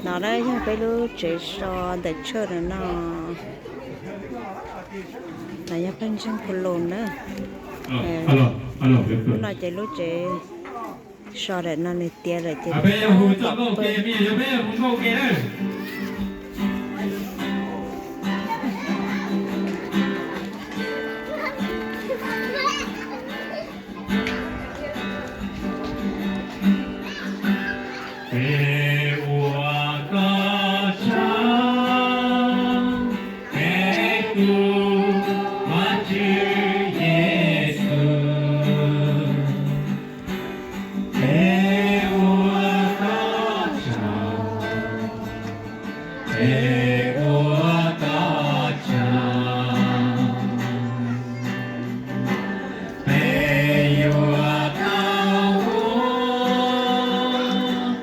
No na yog peb lub tsev so ntawm church no no. No yog pawg ntseeg Phu Loos na. No ces lub tsev so ntawm no nws tiav lawm ces peb hu txoj nkauj ke, peb hu nkauj ke na. Peb ua koj tsaug, peb tus Vajtswv Yexus. Peb ua koj tsaug, peb ua koj tsaug. Peb yuav tau ua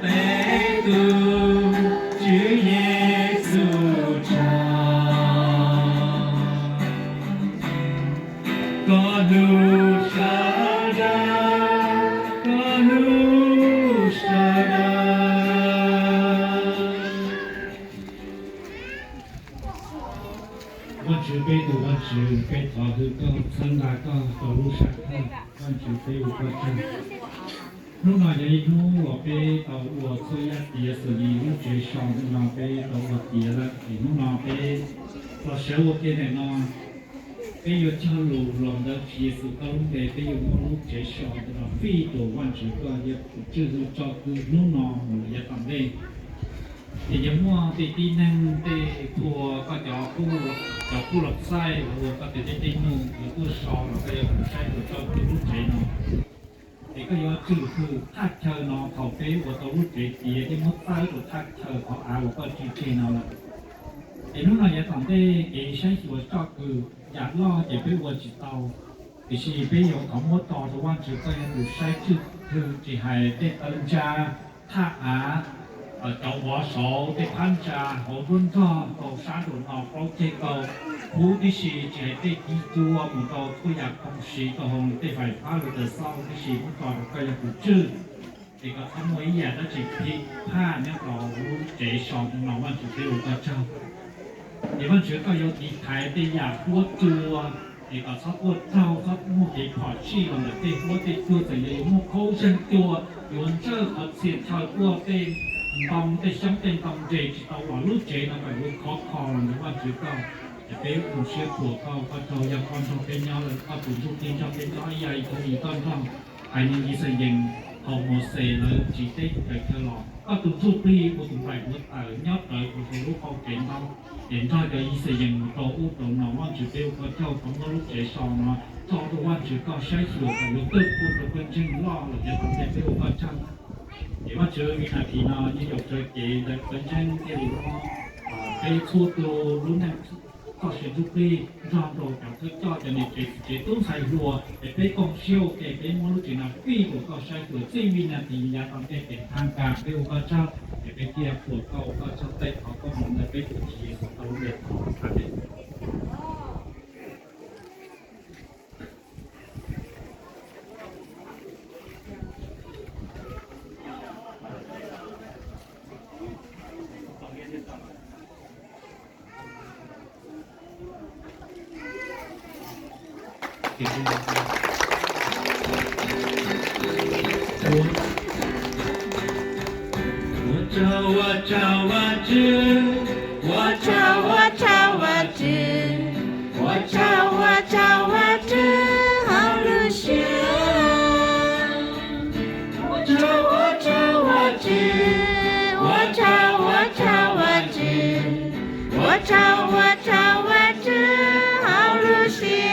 peb tus Tswv Yexus tsaug. Koj hlub sawv daws, koj hlub sawv daws. Vajtswv peb tus Vajtswv, peb thov hwm koj, txhawb nqa koj rau lub sab thawj. Vajtswv peb ua koj tsaug. Hnub no yog ib hnub uas peb tau ua txhua yam tiav xws li lub tsev so ntawm no peb tau ua tiav lawm, es hnub no peb los sawv ua ke ntawm no, peb yuav cog lus los ntawm Tswv Yexus koj lub npe, peb yuav muab lub tsev so ntawm no fij rau Vajtswv koj yog tus tswj hwm tso kwv hnub no mus lawm yav tom ntej. Ces yuav muaj tej tib neeg, tej phua koj cov, cov kuj los txaij los ua koj tej teb tej num yuav tuaj so los koj yuav mus saib tus tso kwv lub tsev no. Ces koj yuav tswj hwm thaj chaw no thaum peb ua tau lub tsev tiav thiab muab txawb rau thaj chaw qhov av uas koj tsim tseg no lawm. Ces hnub no yav tom ntej kev saib xyuas tso kwv yam loj ces peb ua tsis tau, tiam sis peb yuav thov muab tso rau Vajtswv koj yog tus saib tswj hwm tsis hais tej tawv ntsa, thaj av, cov vov saud, tej phab ntsa hauv nruab nrog rau sab nraum no plaub ceg kaum huv tib si, tsis hais tej kiv cua mus rau txhua yam khoom siv rau hauv tej fais fab lus taws xauj tib si, muab tso rau koj yog tus tswj. Es kom txhob muaj ib yam dab tsi phim phaj nyob rau lub tsev so no, Vajtswv peb ua koj tsaug. Es Vajtswv koj yuav tiv thaiv tej yam huab cua, es kom txhob tuaj raug, txhob muaj kev phom sij los ntawm tej huab tej cua, txawm yog yuav muaj khaub zeeg cua, yuav ntsawj qhov txhia chaw tuaj, tej ntoo tej xyoob tej ntoo nres tsis tau los lub tsev no kom yuav khov kho los ntawm Vajtswv koj. Es peb zoo siab thuam koj, koj tsaug yog koj nrog peb nyob lawm, koj tus ntsuj plig nrog peb nyob ib yam li thaum ub koj nrog haiv neeg Yixalayees thaum Mauxes lawv tsiv teb chaws chaw los, koj tus ntsuj plig ua tus nplaim ua taws nyob rawv rau hauv lub hauv tsev ntaub, ces nrog cov Yixalayees mus rau ub rau no. Vajtswv peb ua koj tsaug, thov muab lub tsev so no tso rau Vajtswv koj saib xyuas kom yuav tawj pum rau pawg ntseeg loj lawm yav tom ntej, peb ua koj tsaug. Ces Vajtswv, vim nas this no yeej yog tsawv cev ntawm pawg ntseeg thiaj li muab peb txhua tus lub neej txoj sia ntsuj plig nrog rau cov thawj coj, cov niam tsev txiv tsev tub ntxhais hluas, es peb koom siab ua ke, peb muab lub tsev no fij rau koj saib xyuas txij vim nas this yav tom ntej ces thaj kas peb ua koj tsaug, es peb thiaj thuam koj ua koj tsaug, tej thov koob hmoov ntawm peb tus Tswv Yexus koj lub npe thov, amees. Ua tsaug, ua tsaug Vajtswv, ua tsaug, ua tsaug Vajtswv, ua tsaug, ua tsaug Vajtswv hauv lub siab. Ua tsaug, ua tsaug Vajtswv, ua tsaug, ua tsaug Vajtswv, ua tsaug, ua tsaug Vajtswv hauv lub siab.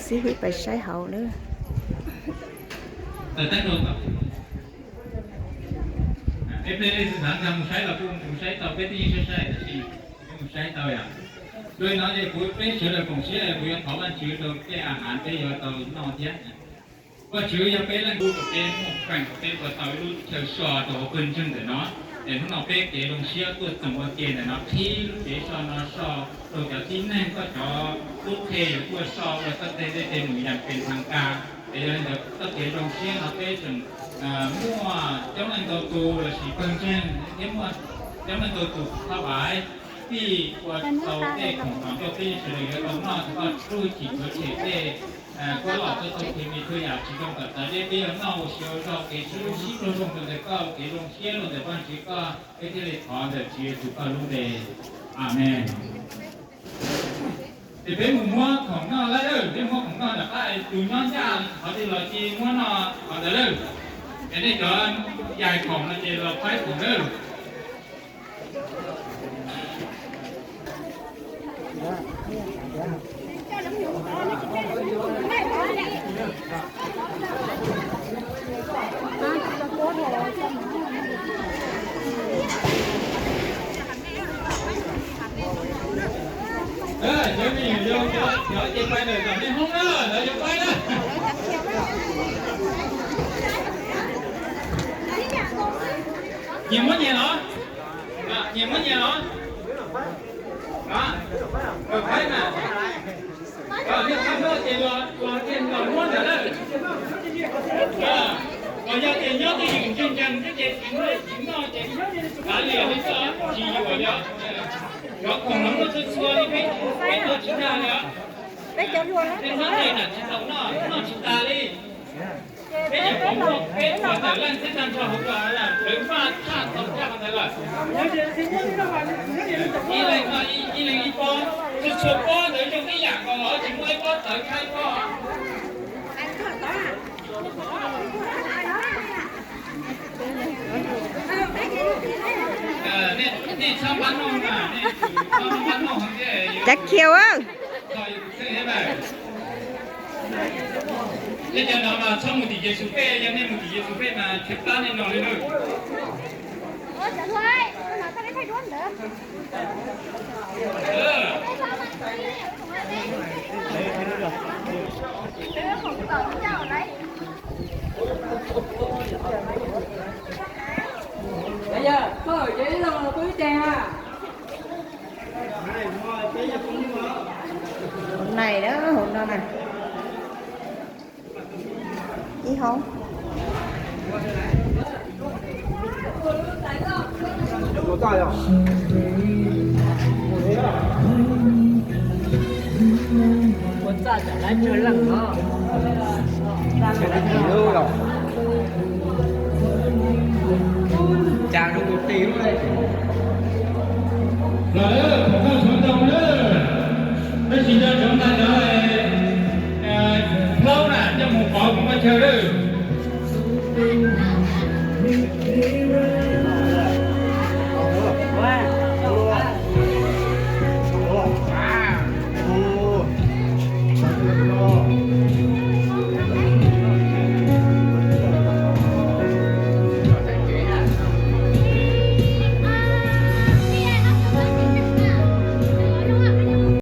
Xib hwb pais saib hauv na. Peb pliag nej xav mus saib los kuj mus saib tau, peb twb yeej saib saib, mus saib tau yom. Li no ces kuv peb sawv daws koom siab, kuv yuav thov Vajtswv rau tej a hav peb yuav tau noj thiab. Vajtswv, yog peb leej tub rau peb muaj feem kom peb ua tau ib lub chaw so rau hauv pawg ntseeg ntawm no, es hnub no peb kev zoo siab tuaj txoos ua ke ntawm no qhib lub tsev so no so rau cov tib neeg, koj cov tub qhe yuav tuaj so ua txhais tes tej tes mus yam pes thas kas. Es yog li ntawd txoj kev zoo siab no peb tseem muaj coob leej ntau tus los sis pawg ntseeg thiab muaj coob leej ntau tus thaj vaiv fij ua tau tej khoom no rau peb sawv daws yuav tau noj, txhua txhua txhua yam tej kuab lom txhua txhua kev me txhua yam tsis zoo tawm txawv deb peb yuav noj ua siav ua zog kev sib hlub sib pluag zoo rau ntawm koj, kev zoo siab rau ntawm Vajtswv koj, peb thiaj li thov ntawm Tswv Yexus koj lub npe. Amees. Ces peb mus muab khoom noj lawm, peb muab khoom noj rov qab, tus nyob ncaj qhov twg los cia muab noj qhov ntawd lawm. Es nej cov yais khoom no ces los faib khoom lawm. Cov me nyuam yaus, cov ces pais ntawm tom nej hoob na, lawv yuav faib na. Nyias muab nyias los? Nyias muab nyias los? Faib na. Niaj hnub ces los, los ces los muab ntawd lawm. Los yog tias nyob twj ywm ntseeg ntseeg thiab ces tsis muaj tsis noj ces kav liam li xwb, tsis yuam li. Cov khoom no muaj txhua txhua li peb, peb tuaj tsis tag li os. Peb hnub ntawd na tsis tau noj, noj tsis tas li. Peb nyuam qhuav muaj peb puas tawm leej thiab tag nrho hauv lawv faj tshaj tau tag ntawd lawm. Ib leeg, ib leeg ib pob, txhua txhua pob ntawd zoo ib yam nkaus los tsis muaj ib pob tawv tshaj ib pob. Nej txhob npab noj na, nej txhob npab noj thiab. Cav khiaus. Tej cov no mas txhob mus tim Yexus pej, yog nej mus tim Yexus pej mas tshem plab nej no li na. Yog koj ces ib leeg pw ib teg a. Hauv nais na, hauv no na. Ib hoob. Ua txaj tsam lab tsawg leej no. Cas rau tus tis lub. Los lawm, khoom noj tshuav ntau lawm. Tab sis nco ntsoov ntag cov plaub na, coj mus pov kuv npaj chaw lawm.